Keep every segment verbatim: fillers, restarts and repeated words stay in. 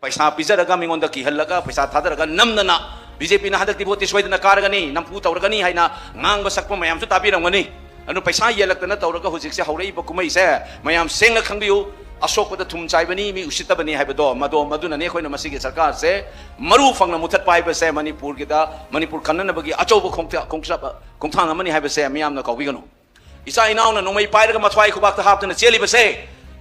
ꯄꯩꯁꯥ ꯄꯤꯖꯔꯒ, ꯃꯤꯉꯣꯟꯗ ꯀꯤꯍꯜꯂꯒ, ꯄꯩꯁꯥ ꯊꯥꯗꯔꯒ ꯅꯝꯗꯅ ꯕꯤ ꯖꯦ ꯄꯤꯅ ꯍꯟꯗꯛꯇꯤ ꯚꯣꯠꯇꯤ ꯁꯣꯏꯗꯅ ꯀꯥꯔꯒꯅꯤ, ꯅꯝꯐꯨ ꯇꯧꯔꯒꯅꯤ ꯍꯥꯏꯅ ꯉꯥꯡꯕ ꯁꯛꯄ ꯃꯌꯥꯝꯁꯨ ꯇꯥꯕꯤꯔꯝꯒꯅꯤ꯫ ꯑꯗꯨ ꯄꯩꯁꯥ ꯌꯦꯜꯂꯛꯇꯅ ꯇꯧꯔꯒ ꯍꯧꯖꯤꯛꯁꯦ ꯍꯧꯔꯛꯏꯕ ꯀꯨꯝꯍꯩꯁꯦ ꯃꯌꯥꯝ ꯁꯦꯡꯅ ꯈꯪꯕꯤꯌꯨ꯫ ꯑꯁꯣꯛꯄꯗ ꯊꯨꯝ ꯆꯥꯏꯕꯅꯤ, ꯃꯤ ꯎꯁꯤꯠꯇꯕꯅꯤ ꯍꯥꯏꯕꯗꯣ, ꯃꯗꯣ, ꯃꯗꯨꯅꯅꯦ ꯑꯩꯈꯣꯏꯅ ꯃꯁꯤꯒꯤ ꯁꯔꯀꯥꯔꯁꯦ ꯃꯔꯨ ꯐꯪꯅ ꯃꯨꯊꯠꯄ ꯍꯥꯏꯕꯁꯦ ꯃꯅꯤꯄꯨꯔꯒꯤꯗ, ꯃꯅꯤꯄꯨꯔ ꯈꯟꯅꯅꯕꯒꯤ ꯑꯆꯧꯕ ꯈꯣꯡꯊ-, ꯈꯣꯡꯆꯠ-, ꯈꯣꯡꯊꯥꯡ ꯑꯃꯅꯤ ꯍꯥꯏꯕꯁꯦ ꯃꯤꯌꯥꯝꯅ ꯀꯥꯎꯕꯤꯒꯅꯨ꯫ ꯏꯆꯥ ꯏꯅꯥꯎꯅ ꯅꯣꯡꯃꯩ ꯄꯥꯏꯔꯒ ꯃꯊ꯭ꯋꯥꯏ ꯈꯨꯕꯥꯛꯇ ꯍꯥꯞꯇꯨꯅ ꯆꯦꯜꯂꯤꯕꯁꯦ,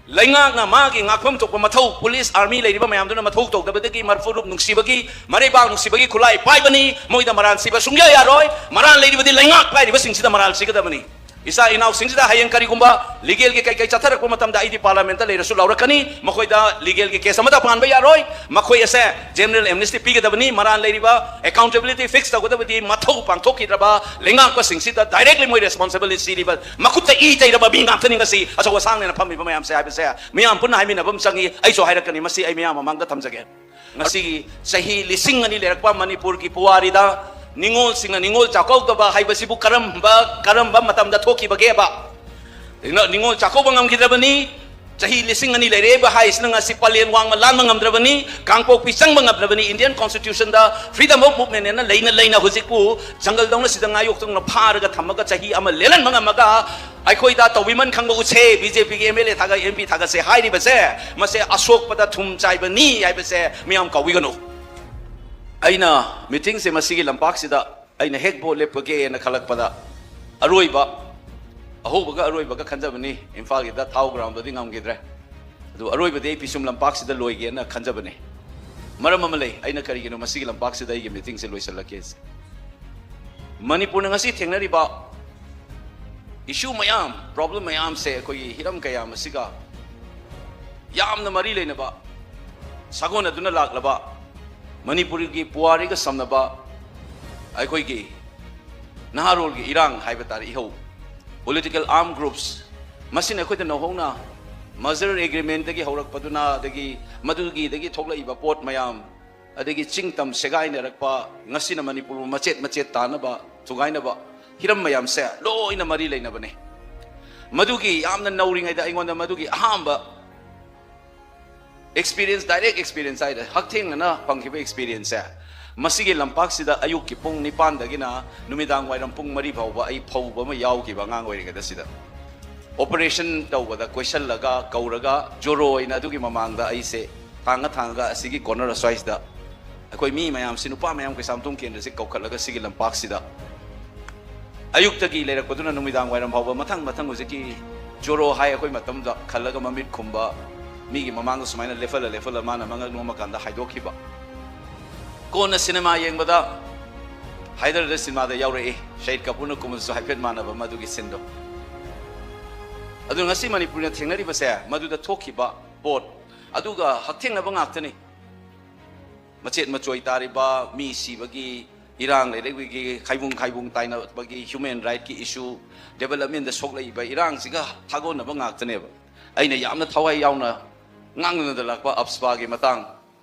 ꯂꯩꯉꯥꯛꯅ ꯃꯥꯒꯤ ꯉꯥꯛꯐꯝ ꯊꯣꯛꯄ ꯃꯊꯧ, ꯄꯨꯂꯤꯁ, ꯑꯥꯔꯃꯤ ꯂꯩꯔꯤꯕ ꯃꯌꯥꯝꯗꯨꯅ ꯃꯊꯧ ꯇꯧꯗꯕꯗꯒꯤ, ꯃꯔꯐꯨꯔꯨꯞ ꯅꯨꯡꯁꯤꯕꯒꯤ, ꯃꯔꯩꯕꯥꯛ ꯅꯨꯡꯁꯤꯕꯒꯤ ꯈꯨꯠꯂꯥꯏ ꯄꯥꯏꯕꯅꯤ꯫ ꯃꯣꯏꯗ ꯃꯔꯥꯜ ꯁꯤꯕ ꯁꯨꯡꯌꯥ ꯌꯥꯔꯣꯏ꯫ ꯃꯔꯥꯜ ꯂꯩꯔꯤꯕꯗꯤ ꯂꯩꯉꯥꯛ ꯄꯥꯏꯔꯤꯕꯁꯤꯡꯁꯤꯗ ꯃꯔꯥꯜ ꯁꯤꯒꯗꯕꯅꯤ꯫ ꯏꯆꯥ ꯏꯅꯥꯎꯁꯤꯡꯁꯤꯗ ꯍꯌꯦꯡ ꯀꯔꯤꯒꯨꯝꯕ ꯂꯤꯒꯦꯜꯒꯤ ꯀꯩ ꯀꯩ ꯆꯠꯊꯔꯛꯄ ꯃꯇꯝꯗ ꯑꯩꯗꯤ ꯄꯥꯔꯂꯥꯃꯦꯟꯠꯇ ꯂꯩꯔꯁꯨ ꯂꯥꯎꯔꯛꯀꯅꯤ꯫ ꯃꯈꯣꯏꯗ ꯂꯤꯒꯦꯜꯒꯤ ꯀꯦꯁ ꯑꯃꯗ ꯄꯥꯟꯕ ꯌꯥꯔꯣꯏ꯫ ꯃꯈꯣꯏ ꯑꯁꯦ ꯖꯦꯅꯔꯦꯜ ꯑꯦꯝꯅꯤꯁꯇꯤ ꯄꯤꯒꯗꯕꯅꯤ꯫ ꯃꯔꯥꯜ ꯂꯩꯔꯤꯕ ꯑꯦꯀꯥꯎꯟꯇꯦꯕꯤꯂꯤꯇꯤ ꯐꯤꯛꯁ ꯇꯧꯒꯗꯕꯗꯤ ꯃꯊꯧ ꯄꯥꯡꯊꯣꯛꯈꯤꯗ꯭ꯔꯕ ꯂꯩꯉꯥꯛꯄꯁꯤꯡꯁꯤꯗ ꯗꯥꯏꯔꯦꯛꯂꯤ ꯃꯣꯏ ꯔꯦꯁꯄꯣꯟꯁꯤꯕꯤꯂꯤꯇꯤ ꯁꯤꯔꯤꯕ ꯃꯈꯨꯠꯇ ꯏ ꯇꯩꯔꯕ ꯃꯤ ꯉꯥꯛꯇꯅꯤ ꯉꯁꯤ ꯑꯆꯧ ꯑꯁꯥꯡꯅꯦꯅ ꯐꯝꯃꯤꯕ ꯃꯌꯥꯝꯁꯦ ꯍꯥꯏꯕꯁꯦ ꯃꯤꯌꯥꯝ ꯄꯨꯟꯅ ꯍꯥꯏꯃꯤꯟꯅꯕ ꯑꯃ ꯆꯪꯉꯤ꯫ ꯑꯩꯁꯨ ꯍꯥꯏꯔꯛꯀꯅꯤ, ꯃꯁꯤ ꯑꯩ ꯃꯤꯌꯥꯝ ꯃꯃꯥꯡꯗ ꯊꯝꯖꯒꯦ꯫ ꯉꯁꯤꯒꯤ ꯆꯍꯤ ꯂꯤꯁꯤꯡ ꯑꯅꯤ ꯂꯩꯔꯛꯄ ꯃꯅꯤꯄꯨꯔꯒꯤ ꯄꯨꯋꯥꯔꯤꯗ ꯅꯤꯉꯣꯜꯁꯤꯡꯅ ꯅꯤꯉꯣꯜ ꯆꯥꯛꯀꯧꯗꯕ ꯍꯥꯏꯕꯁꯤꯕꯨ ꯀꯔꯝꯕ, ꯀꯔꯝꯕ ꯃꯇꯝꯗ ꯊꯣꯛꯈꯤꯕꯒꯦꯕ? ꯅꯤꯉꯣꯜ ꯆꯥꯛꯀꯧꯕ ꯉꯝꯈꯤꯗ꯭ꯔꯕꯅꯤ꯫ ꯆꯍꯤ ꯂꯤꯁꯤꯡ ꯑꯅꯤ ꯂꯩꯔꯛꯏꯕ ꯍꯥꯏꯁꯤꯅ ꯉꯁꯤ ꯄꯂꯦꯟ ꯋꯥꯡꯃ ꯂꯥꯟꯕ ꯉꯝꯗ꯭ꯔꯕꯅꯤ, ꯀꯥꯡꯄꯣꯛꯄꯤ ꯆꯪꯕ ꯉꯝꯗ꯭ꯔꯕꯅꯤ꯫ ꯏꯟꯗꯤꯌꯟ ꯀꯣꯟꯁꯇꯤꯇ꯭ꯌꯨꯁꯟꯗ ꯐ꯭ꯔꯤꯗꯝ ꯑꯣꯐ ꯃꯨꯚꯃꯦꯟ ꯑꯅ ꯂꯩꯅ ꯂꯩꯅ ꯍꯧꯖꯤꯛꯄꯨ ꯖꯪꯒꯜꯗꯧꯅ ꯁꯤꯗ ꯉꯥꯌꯣꯛꯇꯧꯅ ꯐꯥꯔꯒ ꯊꯝꯃꯒ ꯆꯍꯤ ꯑꯃ ꯂꯦꯜꯍꯟꯕ ꯉꯝꯃꯒ ꯑꯩꯈꯣꯏꯗ ꯇꯧꯕꯤꯃꯟ ꯈꯪꯕ ꯎꯠꯁꯦ, ꯕꯤ ꯖꯦ ꯄꯤꯒꯤ ꯑꯦꯝ ꯑꯦꯜ ꯑꯦ ꯊꯥꯒꯠ, ꯑꯦꯝ ꯄꯤ ꯊꯥꯒꯠꯁꯦ ꯍꯥꯏꯔꯤꯕꯁꯦ, ꯃꯁꯦ ꯑꯁꯣꯛꯄꯗ ꯊꯨꯝ ꯆꯥꯏꯕꯅꯤ ꯍꯥꯏꯕꯁꯦ ꯃꯤꯌꯥꯝ ꯀꯥꯎꯕꯤꯒꯅꯨ꯫ ꯑꯩꯅ ꯃꯤꯇꯤꯡꯁꯦ ꯃꯁꯤꯒꯤ ꯂꯝꯄꯥꯛꯁꯤꯗ ꯑꯩꯅ ꯍꯦꯛ ꯚꯣꯠ ꯂꯦꯞꯄꯒꯦꯅ ꯈꯜꯂꯛꯄꯗ ꯑꯔꯣꯏꯕ, ꯑꯍꯧꯕꯒ ꯑꯔꯣꯏꯕꯒ ꯈꯟꯖꯕꯅꯤ꯫ ꯏꯝꯐꯥꯜꯒꯤꯗ ꯊꯥꯎ ꯒ꯭ꯔꯥꯎꯟꯗꯗꯤ ꯉꯝꯈꯤꯗ꯭ꯔꯦ꯫ ꯑꯗꯨ ꯑꯔꯣꯏꯕꯗꯤ ꯑꯩ ꯄꯤꯁꯨꯝ ꯂꯝꯄꯥꯛꯁꯤꯗ ꯂꯣꯏꯒꯦꯅ ꯈꯟꯖꯕꯅꯦ꯫ ꯃꯔꯝ ꯑꯃ ꯂꯩ, ꯑꯩꯅ ꯀꯔꯤꯒꯤꯅꯣ ꯃꯁꯤꯒꯤ ꯂꯝꯄꯥꯛꯁꯤꯗ ꯑꯩꯒꯤ ꯃꯤꯇꯤꯡꯁꯦ ꯂꯣꯏꯁꯤꯜꯂꯛꯀꯦꯁꯦ꯫ ꯃꯅꯤꯄꯨꯔꯅ ꯉꯁꯤ ꯊꯦꯡꯅꯔꯤꯕ ꯏꯁꯨ ꯃꯌꯥꯝ, ꯄ꯭ꯔꯣꯕ꯭ꯂꯦꯝ ꯃꯌꯥꯝꯁꯦ ꯑꯩꯈꯣꯏꯒꯤ ꯍꯤꯔꯝ ꯀꯌꯥ ꯑꯁꯤꯒ ꯌꯥꯝꯅ ꯃꯔꯤ ꯂꯩꯅꯕ, ꯁꯥꯒꯣꯟꯅꯗꯨꯅ ꯂꯥꯛꯂꯕ ꯃꯅꯤꯄꯨꯔꯒꯤ ꯄꯨꯋꯥꯔꯤꯒ ꯁꯝꯅꯕ ꯑꯩꯈꯣꯏꯒꯤ ꯅꯍꯥꯔꯣꯜꯒꯤ ꯏꯔꯥꯡ ꯍꯥꯏꯕ ꯇꯥꯔꯦ, ꯏꯍꯧ, ꯄꯣꯂꯤꯇꯤꯀꯦꯜ ꯑꯥꯔꯝ ꯒ꯭ꯔꯨꯞꯁ, ꯃꯁꯤꯅ ꯑꯩꯈꯣꯏꯗ ꯅꯧꯍꯧꯅ ꯃꯔꯖꯔ ꯑꯦꯒ꯭ꯔꯤꯃꯦꯟꯗꯒꯤ ꯍꯧꯔꯛꯄꯗꯨꯅ, ꯑꯗꯒꯤ ꯃꯗꯨꯒꯤꯗꯒꯤ ꯊꯣꯛꯂꯛꯏꯕ ꯄꯣꯠ ꯃꯌꯥꯝ, ꯑꯗꯒꯤ ꯆꯤꯡ ꯇꯝ ꯁꯦꯒꯥꯏꯅꯔꯛꯄ, ꯉꯁꯤꯅ ꯃꯅꯤꯄꯨꯔꯕꯨ ꯃꯆꯦꯠ ꯃꯆꯦꯠ ꯇꯥꯅꯕ, ꯊꯨꯒꯥꯏꯅꯕ ꯍꯤꯔꯝ ꯃꯌꯥꯝꯁꯦ ꯂꯣꯏꯅ ꯃꯔꯤ ꯂꯩꯅꯕꯅꯦ꯫ ꯃꯗꯨꯒꯤ ꯌꯥꯝꯅ ꯅꯧꯔꯤꯉꯩꯗ ꯑꯩꯉꯣꯟꯗ ꯃꯗꯨꯒꯤ ꯑꯍꯥꯟꯕ ꯑꯦꯛꯁꯄꯤꯔꯤꯌꯦꯟꯁ, ꯗꯥꯏꯔꯦꯛ ꯑꯦꯛꯁꯄꯤꯔꯤꯌꯦꯟꯁꯁ ꯍꯥꯏꯗꯤ ꯍꯛꯊꯦꯡꯅꯅ ꯐꯪꯈꯤꯕ ꯑꯦꯛꯁꯄꯤꯔꯤꯌꯦꯟꯁꯁꯦ, ꯃꯁꯤꯒꯤ ꯂꯝꯄꯥꯛꯁꯤꯗ ꯑꯌꯨꯛꯀꯤ ꯄꯨꯡ ꯅꯤꯄꯥꯟꯗꯒꯤꯅ ꯅꯨꯃꯤꯗꯥꯡ ꯋꯥꯏꯔꯝ ꯄꯨꯡ ꯃꯔꯤ ꯐꯥꯎꯕ ꯑꯩ ꯐꯧꯕ ꯑꯃ ꯌꯥꯎꯈꯤꯕ ꯑꯉꯥꯡ ꯑꯣꯏꯔꯤꯉꯩꯗ ꯁꯤꯗ꯫ ꯑꯣꯄꯔꯦꯁꯟ ꯇꯧꯕꯗ ꯀꯣꯏꯁꯜꯂꯒ ꯀꯧꯔꯒ ꯖꯣꯔꯣ ꯑꯣꯏꯅ ꯑꯗꯨꯒꯤ ꯃꯃꯥꯡꯗ ꯑꯩꯁꯦ ꯊꯥꯡꯉ ꯊꯥꯡꯉꯒ ꯑꯁꯤꯒꯤ ꯀꯣꯔꯅꯔ ꯑꯁ꯭ꯋꯥꯏꯁꯤꯗ ꯑꯩꯈꯣꯏ ꯃꯤ ꯃꯌꯥꯝꯁꯤ, ꯅꯨꯄꯥ ꯃꯌꯥꯝ ꯀꯩꯁꯥꯝꯊꯣꯡ ꯀꯦꯟꯗ꯭ꯔꯁꯤ ꯀꯧꯈꯠꯂꯒ ꯁꯤꯒꯤ ꯂꯝꯄꯥꯛꯁꯤꯗ ꯑꯌꯨꯛꯇꯒꯤ ꯂꯩꯔꯛꯄꯗꯨꯅ ꯅꯨꯃꯤꯗꯥꯡ ꯋꯥꯏꯔꯝ ꯐꯥꯎꯕ ꯃꯊꯪ ꯃꯊꯪ ꯍꯧꯖꯤꯛꯀꯤ ꯖꯣꯔꯣ ꯍꯥꯏ ꯑꯩꯈꯣꯏ ꯃꯇꯝꯗ ꯈꯜꯂꯒ ꯃꯃꯤꯠ ꯈꯨꯝꯕ, ꯃꯤꯒꯤ ꯃꯃꯥꯡꯗ ꯁꯨꯃꯥꯏꯅ ꯂꯦꯞꯍꯜꯂ ꯂꯦꯞꯍꯜꯂ ꯃꯥꯅ ꯃꯉꯛ ꯅꯣꯝꯃꯀꯥꯟꯗ ꯍꯥꯏꯗꯣꯛꯈꯤꯕ꯫ ꯀꯣꯟꯅ ꯁꯤꯅꯦꯃꯥ ꯌꯦꯡꯕꯗ ꯍꯥꯏꯗꯔꯗ ꯁꯤꯅꯦꯃꯥꯗ ꯌꯥꯎꯔꯛꯏ, ꯁꯍꯤꯗ ꯀꯥꯄꯨꯔꯅ ꯀꯨꯝꯕꯗꯁꯨ ꯍꯥꯏꯐꯦꯠ ꯃꯥꯟꯅꯕ ꯃꯗꯨꯒꯤ ꯁꯤꯟꯗꯣ꯫ ꯑꯗꯨꯅ ꯉꯁꯤ ꯃꯅꯤꯄꯨꯔꯅ ꯊꯦꯡꯅꯔꯤꯕꯁꯦ ꯃꯗꯨꯗ ꯊꯣꯛꯈꯤꯕ ꯄꯣꯠ ꯑꯗꯨꯒ ꯍꯛꯊꯦꯡꯅꯕ ꯉꯥꯛꯇꯅꯤ꯫ ꯃꯆꯦꯠ ꯃꯆꯣꯏ ꯇꯥꯔꯤꯕ ꯃꯤ ꯁꯤꯕꯒꯤ ꯏꯔꯥꯡ ꯂꯩꯔꯛꯄꯒꯤ, ꯈꯥꯏꯕꯨꯡ ꯈꯥꯏꯕꯨꯡ ꯇꯥꯏꯅꯕꯒꯤ, ꯍ꯭ꯌꯨꯃꯦꯟ ꯔꯥꯏꯠꯀꯤ ꯏꯁꯨ, ꯗꯦꯕꯂꯞꯃꯦꯟꯗ ꯁꯣꯛꯂꯛꯏꯕ ꯏꯔꯥꯡꯁꯤꯒ ꯊꯥꯒꯣꯟꯅꯕ ꯉꯥꯛꯇꯅꯦꯕ꯫ ꯑꯩꯅ ꯌꯥꯝꯅ ꯊꯋꯥꯏ ꯌꯥꯎꯅ ꯉꯥꯡꯅꯗ ꯂꯥꯛꯄ ꯑꯞꯁꯄꯥꯒꯤ ꯃꯇꯥꯡ꯫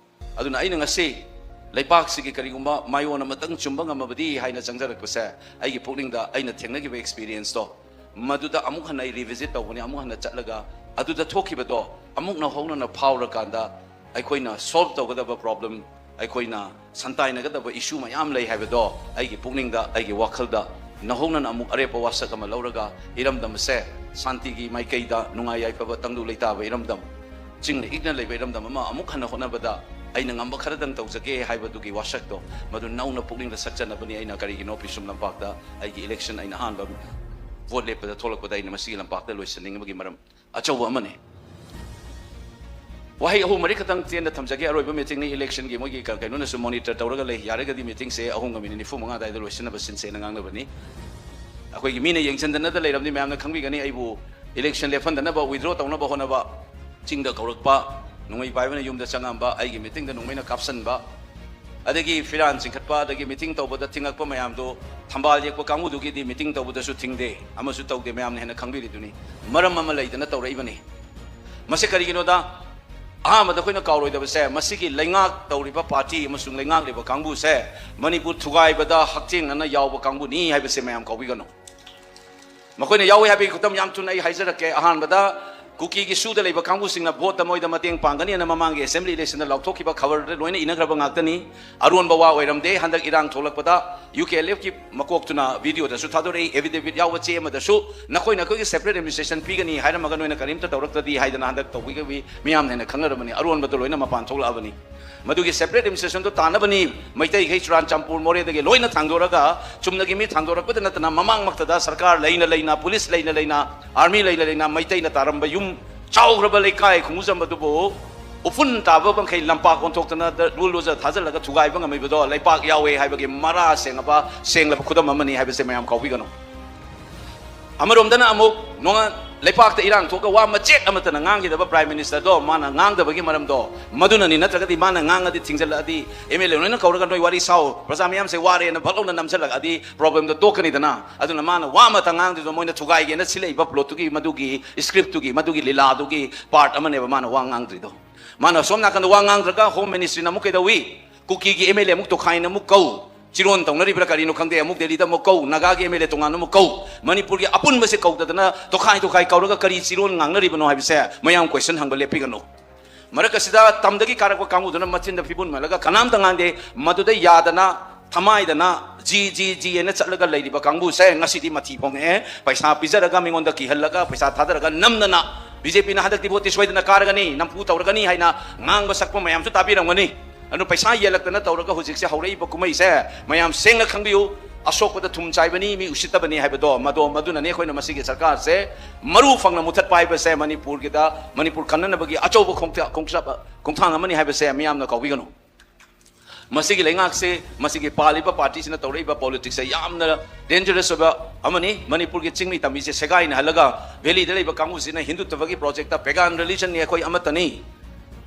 ꯑꯗꯨꯅ ꯑꯩꯅ ꯉꯁꯤ ꯂꯩꯄꯥꯛꯁꯤꯒꯤ ꯀꯔꯤꯒꯨꯝꯕ ꯃꯥꯏꯑꯣꯟ ꯑꯃꯇꯪ ꯆꯨꯝꯕ ꯉꯝꯃꯕꯗꯤ ꯍꯥꯏꯅ ꯆꯪꯖꯔꯛꯄꯁꯦ, ꯑꯩꯒꯤ ꯄꯨꯛꯅꯤꯡꯗ ꯑꯩꯅ ꯊꯦꯡꯅꯈꯤꯕ ꯑꯦꯛꯁꯄꯤꯔꯤꯌꯦꯟꯁꯇꯣ ꯃꯗꯨꯗ ꯑꯃꯨꯛ ꯍꯟꯅ ꯑꯩ ꯔꯤꯚꯤꯖꯤꯠ ꯇꯧꯕꯅꯤ, ꯑꯃꯨꯛ ꯍꯟꯅ ꯆꯠꯂꯒ ꯑꯗꯨꯗ ꯊꯣꯛꯈꯤꯕꯗꯣ ꯑꯃꯨꯛ ꯅꯧꯍꯧꯅꯅ ꯐꯥꯎꯔꯀꯥꯟꯗ ꯑꯩꯈꯣꯏꯅ ꯁꯣꯜꯕ ꯇꯧꯒꯗꯕ ꯄ꯭ꯔꯣꯕ꯭ꯂꯦꯝ, ꯑꯩꯈꯣꯏꯅ ꯁꯟꯇꯥꯏꯅꯒꯗꯕ ꯏꯁꯨ ꯃꯌꯥꯝ ꯂꯩ ꯍꯥꯏꯕꯗꯣ ꯑꯩꯒꯤ ꯄꯨꯛꯅꯤꯡꯗ, ꯑꯩꯒꯤ ꯋꯥꯈꯜꯗ ꯅꯧꯍꯧꯅꯅ ꯑꯃꯨꯛ ꯑꯔꯦꯞꯄ ꯋꯥꯁꯛ ꯑꯃ ꯂꯧꯔꯒ ꯏꯔꯝꯗꯝ ꯑꯁꯦ ꯁꯥꯟꯇꯤꯒꯤ ꯃꯥꯏꯀꯩꯗ ꯅꯨꯡꯉꯥꯏ ꯌꯥꯏꯐꯕ ꯇꯪꯗꯨ ꯂꯩꯇꯥꯕ ꯏꯔꯝꯗꯝ, ꯆꯤꯡꯅ ꯏꯛꯅ ꯂꯩꯕ ꯏꯔꯝꯗꯝ ꯑꯃ ꯑꯃꯨꯛ ꯍꯟꯅ ꯍꯣꯠꯅꯕꯗ ꯑꯩꯅ ꯉꯝꯕ ꯈꯔꯗꯪ ꯇꯧꯖꯒꯦ ꯍꯥꯏꯕꯗꯨꯒꯤ ꯋꯥꯁꯛꯇꯣ ꯃꯗꯨ ꯅꯧꯅ ꯄꯨꯛꯅꯤꯡꯗ ꯁꯛꯆꯅꯕꯅꯤ꯫ ꯑꯩꯅ ꯀꯔꯤꯒꯤꯅꯣ ꯄꯤꯁꯨꯝ ꯂꯝꯄꯥꯛꯇ ꯑꯩꯒꯤ ꯏꯂꯦꯛꯁꯟ ꯑꯩꯅ ꯑꯍꯥꯟꯕ ꯚꯣꯠ ꯂꯦꯞꯄꯗ ꯊꯣꯛꯂꯛꯄꯗ ꯑꯩꯅ ꯃꯁꯤꯒꯤ ꯂꯝꯄꯥꯛꯇ ꯂꯣꯏꯁꯤꯟꯅꯤꯡꯕꯒꯤ ꯃꯔꯝ ꯑꯆꯧꯕ ꯑꯃꯅꯤ꯫ ꯋꯥꯍꯩ ꯑꯍꯨꯝ ꯃꯔꯤ ꯈꯛꯇꯪ ꯇꯦꯟꯅ ꯊꯝꯖꯒꯦ꯫ ꯑꯔꯣꯏꯕ ꯃꯤꯇꯤꯡꯅꯤ, ꯏꯂꯦꯛꯁꯟꯒꯤ ꯃꯣꯏꯒꯤ ꯀ-, ꯀꯩꯅꯣꯅꯁꯨ ꯃꯣꯅꯤꯇꯔ ꯇꯧꯔꯒ ꯂꯩ꯫ ꯌꯥꯔꯒꯗꯤ ꯃꯤꯇꯤꯡꯁꯦ ꯑꯍꯨꯝꯒ ꯃꯤꯅꯤꯠ ꯅꯤꯐꯨ ꯃꯉꯥ ꯑꯗꯨꯋꯥꯏꯗ ꯂꯣꯏꯁꯤꯟꯅꯕ ꯁꯤꯟꯁꯦꯅ ꯉꯥꯡꯅꯕꯅꯤ꯫ ꯑꯩꯈꯣꯏꯒꯤ ꯃꯤꯅ ꯌꯦꯡꯁꯤꯟꯗꯅꯗ ꯂꯩꯔꯕꯗꯤ ꯃꯌꯥꯝꯅ ꯈꯪꯕꯤꯒꯅꯤ, ꯑꯩꯕꯨ ꯏꯂꯦꯛꯁꯟ ꯂꯦꯞꯍꯟꯗꯅꯕ, ꯋꯤꯗ꯭ꯔꯣ ꯇꯧꯅꯕ ꯍꯣꯠꯅꯕ, ꯆꯤꯡꯗ ꯀꯧꯔꯛꯄ, ꯅꯣꯡꯃꯩ ꯄꯥꯏꯕꯅ ꯌꯨꯝꯗ ꯆꯪꯉꯝꯕ, ꯑꯩꯒꯤ ꯃꯤꯇꯤꯡꯗ ꯅꯣꯡꯃꯩꯅ ꯀꯥꯞꯁꯟꯕ, ꯑꯗꯒꯤ ꯐꯤꯔꯥꯟ ꯆꯤꯡꯈꯠꯄ, ꯑꯗꯒꯤ ꯃꯤꯇꯤꯡ ꯇꯧꯕꯗ ꯊꯤꯡꯉꯛꯄ ꯃꯌꯥꯝꯗꯣ, ꯊꯝꯕꯥꯜ ꯌꯦꯛꯄ ꯀꯥꯡꯕꯨꯗꯨꯒꯤꯗꯤ ꯃꯤꯇꯤꯡ ꯇꯧꯕꯗꯁꯨ ꯊꯤꯡꯗꯦ, ꯑꯃꯁꯨ ꯇꯧꯗꯦ, ꯃꯌꯥꯝꯅ ꯍꯦꯟꯅ ꯈꯪꯕꯤꯔꯤꯗꯨꯅꯤ꯫ ꯃꯔꯝ ꯑꯃ ꯂꯩꯗꯅ ꯇꯧꯔꯛꯏꯕꯅꯤ꯫ ꯃꯁꯤ ꯀꯔꯤꯒꯤꯅꯣꯗ, ꯑꯍꯥꯟꯕꯗ ꯑꯩꯈꯣꯏꯅ ꯀꯥꯎꯔꯣꯏꯗꯕꯁꯦ, ꯃꯁꯤꯒꯤ ꯂꯩꯉꯥꯛ ꯇꯧꯔꯤꯕ ꯄꯥꯔꯇꯤ ꯑꯃꯁꯨꯡ ꯂꯩꯉꯥꯛꯂꯤꯕ ꯀꯥꯡꯕꯨꯁꯦ ꯃꯅꯤꯄꯨꯔ ꯊꯨꯒꯥꯏꯕꯗ ꯍꯛꯊꯦꯡꯅꯅ ꯌꯥꯎꯕ ꯀꯥꯡꯕꯨꯅꯤ ꯍꯥꯏꯕꯁꯦ ꯃꯌꯥꯝ ꯀꯥꯎꯕꯤꯒꯅꯨ꯫ ꯃꯈꯣꯏꯅ ꯌꯥꯎꯏ ꯍꯥꯏꯕꯒꯤ ꯈꯨꯗꯝ ꯌꯥꯝ ꯊꯨꯅ ꯑꯩ ꯍꯥꯏꯖꯔꯛꯀꯦ꯫ ꯑꯍꯥꯟꯕꯗ ꯀꯨꯀꯤꯒꯤ ꯁꯨꯗ ꯂꯩꯕ ꯀꯥꯡꯕꯨꯁꯤꯡꯅ ꯚꯣꯠꯇ ꯃꯣꯏꯗ ꯃꯇꯦꯡ ꯄꯥꯡꯒꯅꯤ ꯍꯥꯏꯅ ꯃꯃꯥꯡꯒꯤ ꯑꯦꯁꯦꯝꯕ꯭ꯂꯤ ꯏꯂꯦꯛꯁꯟꯗ ꯂꯥꯎꯊꯣꯛꯈꯤꯕ ꯈꯕꯔꯗ ꯂꯣꯏꯅ ꯏꯅꯈ꯭ꯔꯕ ꯉꯥꯛꯇꯅꯤ꯫ ꯑꯔꯣꯟꯕ ꯋꯥ ꯑꯣꯏꯔꯝꯗꯦ꯫ ꯍꯟꯗꯛ ꯏꯔꯥꯡ ꯊꯣꯛꯂꯛꯄꯗ ꯌꯨ ꯀꯦ ꯑꯦꯜ ꯑꯦꯐꯀꯤ ꯃꯀꯣꯛꯇꯨꯅ ꯚꯤꯗꯤꯑꯣꯗꯁꯨ ꯊꯥꯗꯣꯔꯛꯏ, ꯑꯦꯐꯤꯗꯦꯚꯤꯠ ꯌꯥꯎꯕ ꯆꯦ ꯑꯃꯗꯁꯨ ꯅꯈꯣꯏꯅ ꯑꯩꯈꯣꯏꯒꯤ ꯁꯦꯄꯔꯦꯠ ꯑꯦꯗꯃꯤꯅꯤꯁꯇ꯭ꯔꯦꯁꯟ ꯄꯤꯒꯅꯤ ꯍꯥꯏꯔꯝꯃꯒ ꯅꯣꯏꯅ ꯀꯔꯤꯝꯇ ꯇꯧꯔꯛꯇ꯭ꯔꯗꯤ ꯍꯥꯏꯗꯅ ꯍꯟꯗꯛ ꯇꯧꯕꯤꯒꯕꯤ ꯃꯤꯌꯥꯝꯅ ꯍꯦꯟꯅ ꯈꯪꯅꯔꯕꯅꯤ꯫ ꯑꯔꯣꯟꯕꯗꯣ ꯂꯣꯏꯅ ꯃꯄꯥꯟ ꯊꯣꯛꯂꯛꯑꯕꯅꯤ꯫ ꯃꯗꯨꯒꯤ ꯁꯦꯄꯔꯦꯠ ꯑꯦꯗꯃꯤꯅꯤꯁꯇ꯭ꯔꯦꯁꯟꯗꯣ ꯇꯥꯅꯕꯅꯤ꯫ ꯃꯩꯇꯩꯈꯩ ꯆꯨꯔꯥꯟꯆꯥꯟꯄꯨꯔ ꯃꯣꯔꯦꯗꯒꯤ ꯂꯣꯏꯅ ꯊꯥꯡꯗꯣꯔꯒ ꯆꯨꯝꯅꯒꯤ ꯃꯤ ꯊꯥꯡꯗꯣꯔꯛꯄꯗ ꯅꯠꯇꯅ ꯃꯃꯥꯡꯃꯛꯇꯗ ꯁꯔꯀꯥꯔ ꯂꯩꯅ ꯂꯩꯅ, ꯄꯨꯂꯤꯁ ꯂꯩꯅ ꯂꯩꯅ, ꯑꯥꯔꯃꯤ ꯂꯩꯅ ꯂꯩꯅ ꯃꯩꯇꯩꯅ ꯇꯥꯔꯝꯕ ꯌꯨꯝ ꯆꯥꯎꯈ꯭ꯔꯕ ꯂꯩꯀꯥꯏ ꯈꯣꯡꯖꯝꯕꯗꯨꯕꯨ ꯎꯐꯨꯟ ꯇꯥꯕ ꯃꯈꯩ ꯂꯝꯄꯥꯛ ꯑꯣꯟꯊꯣꯛꯇꯅ ꯕꯨꯜꯗꯣꯖꯔ ꯊꯥꯖꯤꯜꯂꯒ ꯊꯨꯒꯥꯏꯕ ꯉꯝꯃꯤꯕꯗꯣ ꯂꯩꯄꯥꯛ ꯌꯥꯎꯋꯦ ꯍꯥꯏꯕꯒꯤ ꯃꯔꯥ ꯁꯦꯡꯉꯕ, ꯁꯦꯡꯂꯕ ꯈꯨꯗꯝ ꯑꯃꯅꯤ ꯍꯥꯏꯕꯁꯦ ꯃꯌꯥꯝ ꯀꯥꯎꯕꯤꯒꯅꯨ꯫ ꯑꯃꯔꯣꯝꯗꯅ ꯑꯃꯨꯛ ꯅꯣꯡꯉꯥ-, ꯂꯩꯄꯥꯛꯇ ꯏꯔꯥꯡ ꯊꯣꯛꯑꯒ ꯋꯥ ꯃꯆꯦꯠ ꯑꯃꯠꯇꯅ ꯉꯥꯡꯈꯤꯗꯕ ꯄ꯭ꯔꯥꯏꯝ ꯃꯤꯅꯤꯁꯇꯔꯗꯣ ꯃꯥꯅ ꯉꯥꯡꯗꯕꯒꯤ ꯃꯔꯝꯗꯣ ꯃꯗꯨꯅꯅꯤ, ꯅꯠꯇ꯭ꯔꯒꯗꯤ ꯃꯥꯅ ꯉꯥꯡꯉꯗꯤ ꯊꯤꯡꯖꯤꯜꯂꯛꯑꯗꯤ ꯑꯦꯝ ꯑꯦꯜ ꯑꯦ ꯂꯣꯏꯅ ꯀꯧꯔꯒ ꯅꯣꯏ ꯋꯥꯔꯤ ꯁꯥꯎ, ꯄ꯭ꯔꯖꯥ ꯃꯌꯥꯝꯁꯦ ꯋꯥꯔꯦꯅ ꯐꯠ ꯂꯥꯎꯅ ꯅꯝꯁꯤꯜꯂꯛꯑꯗꯤ ꯄ꯭ꯔꯣꯕ꯭ꯂꯦꯝꯗꯣ ꯇꯣꯛꯀꯅꯤꯗꯅ꯫ ꯑꯗꯨꯅ ꯃꯥꯅ ꯋꯥ ꯑꯃꯠꯇ ꯉꯥꯡꯗ꯭ꯔꯤꯗꯣ ꯃꯣꯏꯅ ꯊꯨꯒꯥꯏꯒꯦꯅ ꯁꯤꯜꯂꯛꯏꯕ ꯄ꯭ꯂꯣꯠꯇꯨꯒꯤ, ꯃꯗꯨꯒꯤ ꯁꯀ꯭ꯔꯤꯞꯇꯨꯒꯤ, ꯃꯗꯨꯒꯤ ꯂꯤꯂꯥꯗꯨꯒꯤ ꯄꯥꯔꯠ ꯑꯃꯅꯦꯕ ꯃꯥꯅ ꯋꯥ ꯉꯥꯡꯗ꯭ꯔꯤꯗꯣ꯫ ꯃꯥꯅ ꯑꯁꯣꯝ ꯅꯥꯀꯟꯗ ꯋꯥ ꯉꯥꯡꯗ꯭ꯔꯒ ꯍꯣꯝ ꯃꯤꯅꯤꯁꯇ꯭ꯔꯤꯅ ꯑꯃꯨꯛ ꯀꯩꯗꯧꯏ? ꯀꯨꯀꯤꯒꯤ ꯑꯦꯝ ꯑꯦꯜ ꯑꯦ ꯑꯃꯨꯛ ꯇꯣꯈꯥꯏꯅ ꯑꯃꯨꯛ ꯀꯧ, ꯆꯤꯔꯣꯟ ꯇꯧꯅꯔꯤꯕ꯭ꯔꯥ ꯀꯔꯤꯅꯣ ꯈꯪꯗꯦ, ꯑꯃꯨꯛ ꯗꯦꯜꯂꯤꯗ ꯑꯃꯨꯛ ꯀꯧ, ꯅꯥꯒꯥꯒꯤ ꯑꯦꯝ ꯑꯦꯜ ꯑꯦ ꯇꯣꯉꯥꯟꯅ ꯑꯃꯨꯛ ꯀꯧ, ꯃꯅꯤꯄꯨꯔꯒꯤ ꯑꯄꯨꯟꯕꯁꯦ ꯀꯧꯗꯗꯅ ꯇꯣꯈꯥꯏ ꯇꯣꯈꯥꯏ ꯀꯧꯔꯒ ꯀꯔꯤ ꯆꯤꯔꯣꯟ ꯉꯥꯡꯅꯔꯤꯕꯅꯣ ꯍꯥꯏꯕꯁꯦ ꯃꯌꯥꯝ ꯀꯣꯏꯁꯟ ꯍꯪꯕ ꯂꯦꯞꯄꯤꯒꯅꯨ꯫ ꯃꯔꯛ ꯑꯁꯤꯗ ꯇꯝꯗꯒꯤ ꯀꯥꯔꯛꯄ ꯀꯥꯡꯕꯨꯗꯨꯅ ꯃꯆꯤꯟꯗ ꯐꯤꯕꯨꯟ ꯃꯜꯂꯒ ꯀꯅꯥꯝꯇ ꯉꯥꯡꯗꯦ꯫ ꯃꯗꯨꯗ ꯌꯥꯗꯅ ꯊꯃꯥꯏꯗꯅ ꯖꯤ ꯖꯤ ꯖꯤ ꯍꯥꯏꯅ ꯆꯠꯂꯒ ꯂꯩꯔꯤꯕ ꯀꯥꯡꯕꯨꯁꯦ ꯉꯁꯤꯗꯤ ꯃꯊꯤ ꯐꯣꯡꯉꯛꯑꯦ꯫ ꯄꯩꯁꯥ ꯄꯤꯖꯔꯒ, ꯃꯤꯉꯣꯟꯗ ꯀꯤꯍꯜꯂꯒ, ꯄꯩꯁꯥ ꯊꯥꯗꯔꯒ ꯅꯝꯗꯅ ꯕꯤ ꯖꯦ ꯄꯤꯅ ꯍꯟꯗꯛꯇꯤ ꯚꯣꯠꯇꯤ ꯁꯣꯏꯗꯅ ꯀꯥꯔꯒꯅꯤ, ꯅꯝꯐꯨ ꯇꯧꯔꯒꯅꯤ ꯍꯥꯏꯅ ꯉꯥꯡꯕ ꯁꯛꯄ ꯃꯌꯥꯝꯁꯨ ꯇꯥꯕꯤꯔꯝꯒꯅꯤ꯫ ꯑꯗꯨ ꯄꯩꯁꯥ ꯌꯦꯜꯂꯛꯇꯅ ꯇꯧꯔꯒ ꯍꯧꯖꯤꯛꯁꯦ ꯍꯧꯔꯛꯏꯕ ꯀꯨꯝꯍꯩꯁꯦ ꯃꯌꯥꯝ ꯁꯦꯡꯅ ꯈꯪꯕꯤꯌꯨ꯫ ꯑꯁꯣꯛꯄꯗ ꯊꯨꯝ ꯆꯥꯏꯕꯅꯤ, ꯃꯤ ꯎꯁꯤꯠꯇꯕꯅꯤ ꯍꯥꯏꯕꯗꯣ, ꯃꯗꯣ, ꯃꯗꯨꯅꯅꯤ ꯑꯩꯈꯣꯏꯅ ꯃꯁꯤꯒꯤ ꯁꯔꯀꯥꯔꯁꯦ ꯃꯔꯨ ꯐꯪꯅ ꯃꯨꯊꯠꯄ ꯍꯥꯏꯕꯁꯦ ꯃꯅꯤꯄꯨꯔꯒꯤꯗ, ꯃꯅꯤꯄꯨꯔ ꯀꯟꯅꯅꯕꯒꯤ ꯑꯆꯧꯕ ꯈꯣꯡꯊ-, ꯈꯣꯡꯆꯞ-, ꯈꯣꯡꯊꯥꯡ ꯑꯃꯅꯤ ꯍꯥꯏꯕꯁꯦ ꯃꯤꯌꯥꯝꯅ ꯀꯥꯎꯕꯤꯒꯅꯨ꯫ ꯃꯁꯤꯒꯤ ꯂꯩꯉꯥꯛꯁꯦ, ꯃꯁꯤꯒꯤ ꯄꯥꯜꯂꯤꯕ ꯄꯥꯔꯇꯤꯁꯤꯅ ꯇꯧꯔꯛꯏꯕ ꯄꯣꯂꯤꯇꯤꯛꯁꯁꯦ ꯌꯥꯝꯅ ꯗꯦꯟꯖꯔꯁ ꯑꯣꯏꯕ ꯑꯃꯅꯤ꯫ ꯃꯅꯤꯄꯨꯔꯒꯤ ꯆꯤꯡꯃꯤ ꯇꯝꯃꯤꯁꯦ ꯁꯦꯒꯥꯏꯅꯍꯜꯂꯒ ꯚꯦꯂꯤꯗ ꯂꯩꯕ ꯀꯥꯡꯕꯨꯁꯤꯅ ꯍꯤꯟꯗꯨꯠꯇꯕꯒꯤ ꯄ꯭ꯔꯣꯖꯦꯛꯇ ꯄꯦꯒꯥꯟ ꯔꯤꯂꯤꯖꯟꯅꯤ, ꯑꯩꯈꯣꯏ ꯑꯃꯠꯇꯅꯤ,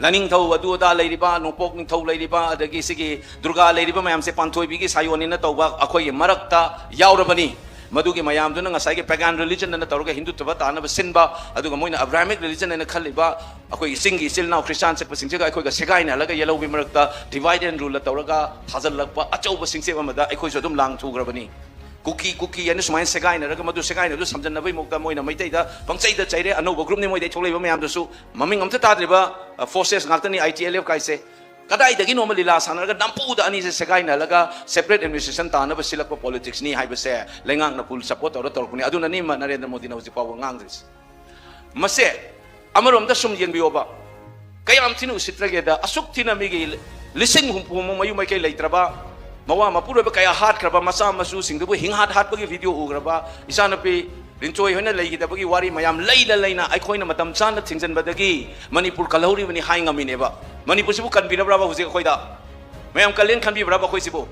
ꯂꯥꯏꯅꯤꯡꯊꯧ ꯑꯗꯨ ꯑꯗꯥ ꯂꯩꯔꯤꯕ, ꯅꯣꯡꯄꯣꯛ ꯅꯤꯡꯊꯧ ꯂꯩꯔꯤꯕ, ꯑꯗꯒꯤ ꯁꯤꯒꯤ ꯗꯨꯔꯒꯥ ꯂꯩꯔꯤꯕ ꯃꯌꯥꯝꯁꯦ ꯄꯥꯟꯊꯣꯏꯕꯤꯒꯤ ꯁꯥꯌꯣꯟꯅꯤꯅ ꯇꯧꯕ ꯑꯩꯈꯣꯏꯒꯤ ꯃꯔꯛꯇ ꯌꯥꯎꯔꯕꯅꯤ꯫ ꯃꯗꯨꯒꯤ ꯃꯌꯥꯝꯗꯨꯅ ꯉꯁꯥꯏꯒꯤ ꯄꯦꯒꯥꯟ ꯔꯤꯂꯤꯖꯟ ꯑꯅ ꯇꯧꯔꯒ ꯍꯤꯟꯗꯨꯠꯇꯕ ꯇꯥꯅꯕ ꯁꯤꯟꯕ, ꯑꯗꯨꯒ ꯃꯣꯏꯅ ꯑꯕ꯭ꯔꯥꯍꯃꯤꯛ ꯔꯤꯂꯤꯖꯟ ꯍꯥꯏꯅ ꯈꯜꯂꯤꯕ ꯑꯩꯈꯣꯏꯒꯤ ꯆꯤꯡꯒꯤ ꯏꯆꯤꯜ ꯏꯅꯥꯎ ꯈ꯭ꯔꯤꯁꯇꯥꯟ ꯆꯠꯄꯁꯤꯡꯁꯤꯒ ꯑꯩꯈꯣꯏꯒ ꯁꯦꯒꯥꯏꯅꯍꯜꯂꯒ ꯌꯦꯜꯍꯧꯕꯒꯤ ꯃꯔꯛꯇ ꯗꯤꯚꯥꯏꯠ ꯑꯦꯟ ꯔꯨꯜ ꯇꯧꯔꯒ ꯊꯥꯖꯤꯜꯂꯛꯄ ꯑꯆꯧꯕ ꯁꯤꯡꯆꯦꯞ ꯑꯃꯗ ꯑꯩꯈꯣꯏꯁꯨ ꯑꯗꯨꯝ ꯂꯥꯡ ꯊꯨꯈ꯭ꯔꯕꯅꯤ꯫ ꯀꯨꯀꯤ ꯀꯨꯀꯤ ꯍꯥꯏꯅ ꯁꯨꯃꯥꯏꯅ ꯁꯦꯒꯥꯏꯅꯔꯒ, ꯃꯗꯨ ꯁꯦꯒꯥꯏꯅꯕꯗꯨ ꯁꯝꯖꯟꯅꯕꯒꯤ ꯃꯑꯣꯡꯗ ꯃꯣꯏꯅ ꯃꯩꯇꯩꯗ ꯄꯪꯆꯩꯗ ꯆꯩꯔꯦ꯫ ꯑꯅꯧꯕ group ꯅꯤ ꯃꯣꯏꯗꯩ ꯊꯣꯛꯂꯛꯏꯕ ꯃꯌꯥꯝꯗꯨꯁꯨ꯫ ꯃꯃꯤꯡ ꯑꯝꯇ ꯇꯥꯗ꯭ꯔꯤꯕ forces ꯉꯥꯛꯇꯅꯤ, I T L F ꯀꯥꯏꯁꯦ꯫ ꯀꯗꯥꯏꯗꯒꯤꯅꯣ ꯑꯃ ꯂꯤꯂꯥ ꯁꯥꯟꯅꯔꯒ ꯅꯝꯐꯨꯗ ꯑꯅꯤꯁꯦ ꯁꯦꯒꯥꯏꯅꯍꯜꯂꯒ separate administration ꯇꯥꯅꯕ ꯁꯤꯜꯂꯛꯄ politics ꯅꯤ ꯍꯥꯏꯕꯁꯦ ꯂꯩꯉꯥꯛꯅ full support ꯇꯧꯔ ꯇꯧꯔꯛꯄꯅꯤ꯫ ꯑꯗꯨꯅꯅꯤ ꯃ-, ꯅꯔꯦꯟꯗ꯭ꯔ ꯃꯣꯗꯤꯅ ꯍꯧꯖꯤꯛ ꯐꯥꯎꯕ ꯉꯥꯡꯗ꯭ꯔꯤꯁꯦ꯫ ꯃꯁꯦ ꯑꯃꯔꯣꯝꯗ ꯁꯨꯝ ꯌꯦꯡꯕꯤꯌꯣꯕ, ꯀꯌꯥꯝ ꯊꯤꯅ ꯎꯁꯤꯠꯇ꯭ꯔꯒꯦꯗ, ꯑꯁꯨꯛ ꯊꯤꯅ ꯃꯤꯒꯤ ꯂꯤꯁꯤꯡ ꯍꯨꯝꯐꯨꯃꯨꯛ ꯃꯌꯨꯝ ꯃꯩꯀꯩ ꯂꯩꯇ꯭ꯔꯕ, ꯃꯋꯥ ꯃꯄꯨꯔꯣꯏꯕ ꯀꯌꯥ ꯍꯥꯠꯈ꯭ꯔꯕ, ꯃꯆꯥ ꯃꯁꯨꯁꯤꯡꯗꯨꯕꯨ ꯍꯤꯡꯍꯥꯠ ꯍꯥꯠꯄꯒꯤ video ꯎꯈ꯭ꯔꯕ, ꯏꯆꯥꯅꯨꯄꯤ ꯔꯤꯟꯆꯣꯏ ꯍꯣꯏꯅ ꯂꯩꯈꯤꯗꯕꯒꯤ ꯋꯥꯔꯤ ꯃꯌꯥꯝ ꯂꯩꯅ ꯂꯩꯅ ꯑꯩꯈꯣꯏꯅ ꯃꯇꯝ ꯆꯥꯅ ꯊꯤꯡꯖꯤꯟꯕꯗꯒꯤ ꯃꯅꯤꯄꯨꯔ ꯀꯜꯍꯧꯔꯤꯕꯅꯤ ꯍꯥꯏ ꯉꯝꯃꯤꯅꯦꯕ꯫ ꯃꯅꯤꯄꯨꯔꯁꯤꯕꯨ ꯀꯟꯕꯤꯔꯕ꯭ꯔꯕ ꯍꯧꯖꯤꯛ ꯑꯩꯈꯣꯏꯗ? ꯃꯌꯥꯝ ꯀꯜꯂꯦꯅ ꯈꯟꯕꯤꯕ꯭ꯔꯕ ꯑꯩꯈꯣꯏꯁꯤꯕꯨ?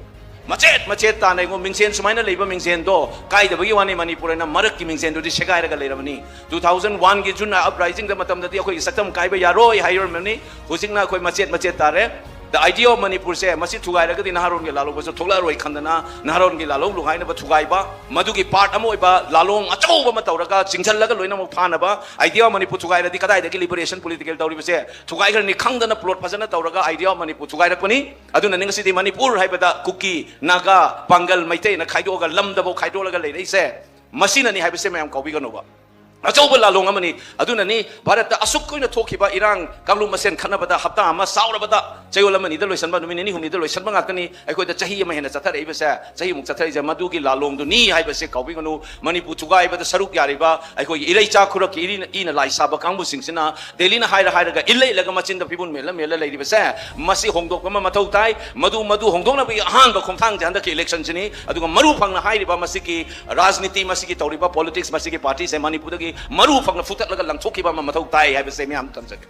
ꯃꯆꯦꯠ ꯃꯆꯦꯠ ꯇꯥꯅ ꯌꯦꯡꯉꯣ, ꯃꯤꯡꯁꯦꯟ ꯁꯨꯃꯥꯏꯅ ꯂꯩꯕ ꯃꯤꯡꯁꯦꯟꯗꯣ ꯀꯥꯏꯗꯕꯒꯤ ꯋꯥꯅꯤ, ꯃꯅꯤꯄꯨꯔ ꯍꯥꯏꯅ ꯃꯔꯛꯀꯤ ꯃꯤꯡꯁꯦꯟꯗꯨꯗꯤ ꯁꯦꯒꯥꯏꯔꯒ ꯂꯩꯔꯕꯅꯤ꯫ Two thousand one ꯒꯤ June uprising ꯗ ꯃꯇꯝꯗꯗꯤ ꯑꯩꯈꯣꯏꯒꯤ ꯁꯛꯇꯝ ꯀꯥꯏꯕ ꯌꯥꯔꯣꯏ ꯍꯥꯏꯔꯝꯕꯅꯤ꯫ ꯍꯧꯖꯤꯛꯅ ꯑꯩꯈꯣꯏ ꯃꯆꯦꯠ ꯃꯆꯦꯠ ꯇꯥꯔꯦ꯫ The idea of ꯃꯅꯤꯄꯨꯔꯁꯦ, ꯃꯁꯤ ꯊꯨꯒꯥꯏꯔꯒꯗꯤ ꯅꯍꯥꯔꯣꯟꯒꯤ ꯂꯥꯜꯍꯧꯕꯁꯨ ꯊꯣꯛꯂꯛꯑꯔꯣꯏ ꯈꯟꯗꯅ ꯅꯍꯥꯔꯣꯟꯒꯤ ꯂꯥꯜꯍꯧ ꯂꯨꯍꯥꯏꯅꯕ ꯊꯨꯒꯥꯏꯕ, ꯃꯗꯨꯒꯤ part ꯑꯃ ꯑꯣꯏꯕ ꯂꯥꯂꯣꯡ ꯑꯆꯧꯕ ꯑꯃ ꯇꯧꯔꯒ ꯆꯤꯡꯁꯤꯜꯂꯒ ꯂꯣꯏꯅꯃꯛ ꯐꯥꯅꯕ꯫ Idea of ꯃꯅꯤꯄꯨꯔ ꯊꯨꯒꯥꯏꯔꯗꯤ ꯀꯗꯥꯏꯗꯒꯤ liberation political ꯇꯧꯔꯤꯕꯁꯦ? ꯊꯨꯒꯥꯏꯈ꯭ꯔꯅꯤ ꯈꯪꯗꯅ plot ꯐꯖꯅ ꯇꯧꯔꯒ idea of ꯃꯅꯤꯄꯨꯔ ꯊꯨꯒꯥꯏꯔꯛꯄꯅꯤ꯫ ꯑꯗꯨꯅꯅꯤ ꯉꯁꯤꯗꯤ ꯃꯅꯤꯄꯨꯔ ꯍꯥꯏꯕꯗ ꯀꯨꯀꯤ, ꯅꯥꯒꯥ, ꯄꯥꯡꯒꯜ, ꯃꯩꯇꯩꯅ ꯈꯥꯏꯗꯣꯛꯑꯒ ꯂꯝꯗꯐꯥꯎ ꯈꯥꯏꯗꯣꯛꯑꯒ ꯂꯩꯔꯛꯏꯁꯦ꯫ ꯃꯁꯤꯅꯅꯤ ꯍꯥꯏꯕꯁꯦ ꯃꯌꯥꯝ ꯀꯥꯎꯕꯤꯒꯅꯨꯕ꯫ ꯑꯆꯧꯕ ꯂꯥꯂꯣꯡ ꯑꯃꯅꯤ꯫ ꯑꯗꯨꯅꯅꯤ ꯚꯥꯔꯠꯇ ꯑꯁꯨꯛ ꯀꯨꯏꯅ ꯊꯣꯛꯈꯤꯕ ꯏꯔꯥꯡ, ꯀꯥꯡꯂꯨꯞ ꯃꯁꯦꯟ ꯈꯠꯅꯕꯗ ꯍꯞꯇꯥ ꯑꯃ ꯆꯥꯎꯔꯕꯗ ꯆꯌꯣꯜ ꯑꯃꯅꯤꯗ ꯂꯣꯏꯁꯤꯟꯕ, ꯅꯨꯃꯤꯠ ꯅꯤꯅꯤ ꯍꯨꯝꯅꯤꯗ ꯂꯣꯏꯁꯤꯟꯕ ꯉꯥꯛꯇꯅꯤ꯫ ꯑꯩꯈꯣꯏꯗ ꯆꯍꯤ ꯑꯃ ꯍꯦꯟꯅ ꯆꯠꯊꯔꯛꯏꯕꯁꯦ, ꯆꯍꯤꯃꯨꯛ ꯆꯠꯊꯔꯛꯏꯁꯦ ꯃꯗꯨꯒꯤ ꯂꯥꯂꯣꯡꯗꯨꯅꯤ ꯍꯥꯏꯕꯁꯦ ꯀꯥꯎꯕꯤꯒꯅꯨ꯫ ꯃꯅꯤꯄꯨꯔ ꯊꯨꯒꯥꯏꯕꯗ ꯁꯔꯨꯛ ꯌꯥꯔꯤꯕ ꯑꯩꯈꯣꯏꯒꯤ ꯏꯔꯩꯆꯥ ꯈꯨꯔꯛꯀꯤ ꯏꯔꯤꯅ, ꯏꯅ ꯂꯥꯏ ꯁꯥꯕ ꯀꯥꯡꯕꯨꯁꯤꯡꯁꯤꯅ ꯗꯦꯜꯂꯤꯅ ꯍꯥꯏꯔ ꯍꯥꯏꯔꯒ, ꯏꯜꯂ ꯏꯜꯂꯒ ꯃꯆꯤꯟꯗ ꯐꯤꯕꯨꯟ ꯃꯦꯜꯂ ꯃꯦꯜꯂ ꯂꯩꯔꯤꯕꯁꯦ, ꯃꯁꯤ ꯍꯣꯡꯗꯣꯛꯄ ꯑꯃ ꯃꯊꯧ ꯇꯥꯏ꯫ ꯃꯗꯨ, ꯃꯗꯨ ꯍꯣꯡꯗꯣꯛꯅꯕꯒꯤ ꯑꯍꯥꯟꯕ ꯈꯣꯡꯊꯥꯡꯁꯦ ꯍꯟꯗꯛꯀꯤ election ꯁꯤꯅꯤ꯫ ꯑꯗꯨꯒ ꯃꯔꯨ ꯐꯪꯅ ꯍꯥꯏꯔꯤꯕ ꯃꯁꯤꯒꯤ ꯔꯥꯖꯅꯤꯇꯤ, ꯃꯁꯤꯒꯤ ꯇꯧꯔꯤꯕ politics, ꯃꯁꯤꯒꯤ party ꯁꯦ ꯃꯅꯤꯄꯨꯔꯗꯒꯤ ꯃꯔꯨ ꯐꯪꯅ ꯐꯨꯊꯠꯂꯒ ꯂꯪꯊꯣꯛꯈꯤꯕ ꯑꯃ ꯃꯊꯧ ꯇꯥꯏ ꯍꯥꯏꯕꯁꯦ ꯃꯌꯥꯝ ꯊꯝꯖꯒꯦ꯫